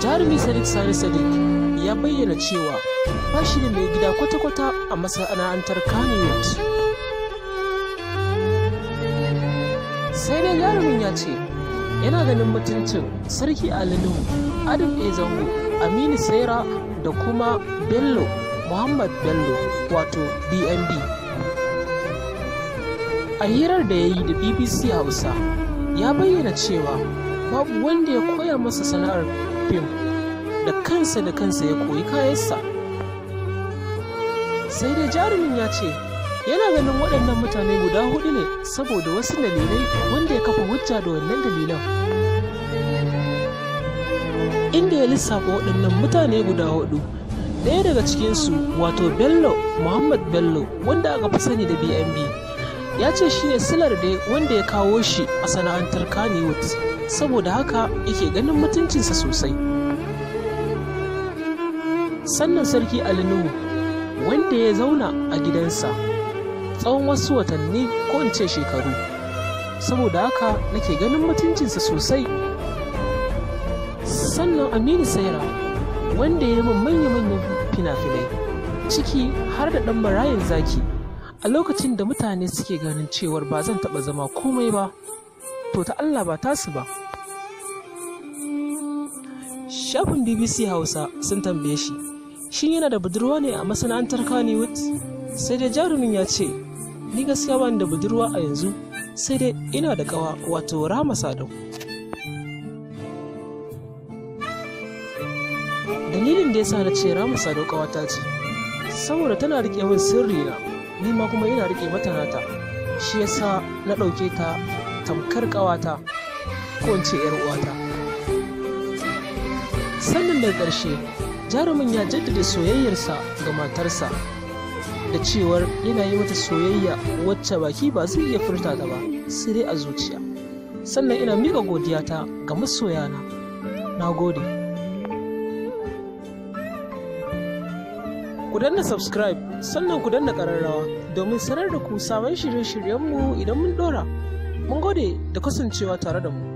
Jarumi Sadiq Sani Sadiq ya bayyana cewa ba shi da mai gida kwata-kwata a masana'antar Kannywood. Sai dai jarumin ya ce yana ganin mutuncin Sarki Ali Nuhu, Adam A. Zango, Aminu Saira da kuma Bello Muhammad Bello wato BNB. A hirar da ya yi da BBC Hausa ya bayyana cewa babu wanda ya koya masa sana'ar fim, da kansa ya koyi kayansa. Sai dai jarumin ya ce yana ganin waɗannan mutane guda hudu ne saboda wasu dalilai wanda ya kafa hujja da wannan dalilan. Inda ya lissafa waɗannan mutane guda hudu, ɗaya daga cikinsu wato Bello Muhammad Bello wanda aka fi sani da BNB ya ce shi ne silar da wanda ya kawo shi a sana'antar Kannywood, saboda haka yake ganin mutuncinsa sosai. Sannan Sarki Ali Nuhu wanda ya zauna a gidansa tsawon wasu watanni ko in ce shekaru, saboda haka nake ganin mutuncinsa sosai. Sannan Aminu Saira wanda ya yi min manya-manyan fina-finai ciki har da Ɗan Marayan Zaki a lokacin da mutane suke ganin cewar ba zan taɓa zama komai ba, to ta Allah ba tasu ba. Shafin BBC Hausa sun tambaye shi shin yana da budurwa ne a masana'antar Kannywood? Sai dai jarumin ya ce ni gaskiya bani da budurwa a yanzu, sai dai ina da ƙawa wato Rahama Sadau. Dalilin da yasa na ce Rahama Sadau ƙawata ce saboda tana riƙe min sirri na, ni ma kuma ina riƙe mata nata, shi yasa na ɗauke ta tamkar ƙawata ko in ce 'yar uwata. Sannan daga ƙarshe jarumin ya jaddada soyayyarsa ga matarsa da cewar yana yi mata soyayya wacce baki ba zai iya furta ta ba sai dai a zuciya. Sannan ina miƙa godiyata ga masoyana. Na gode. Ku danna subscribe sannan ku danna ƙararrawa domin sanar da ku sabon shirye-shiryenmu idan mun ɗora. Mun gode da kasancewa tare da mu.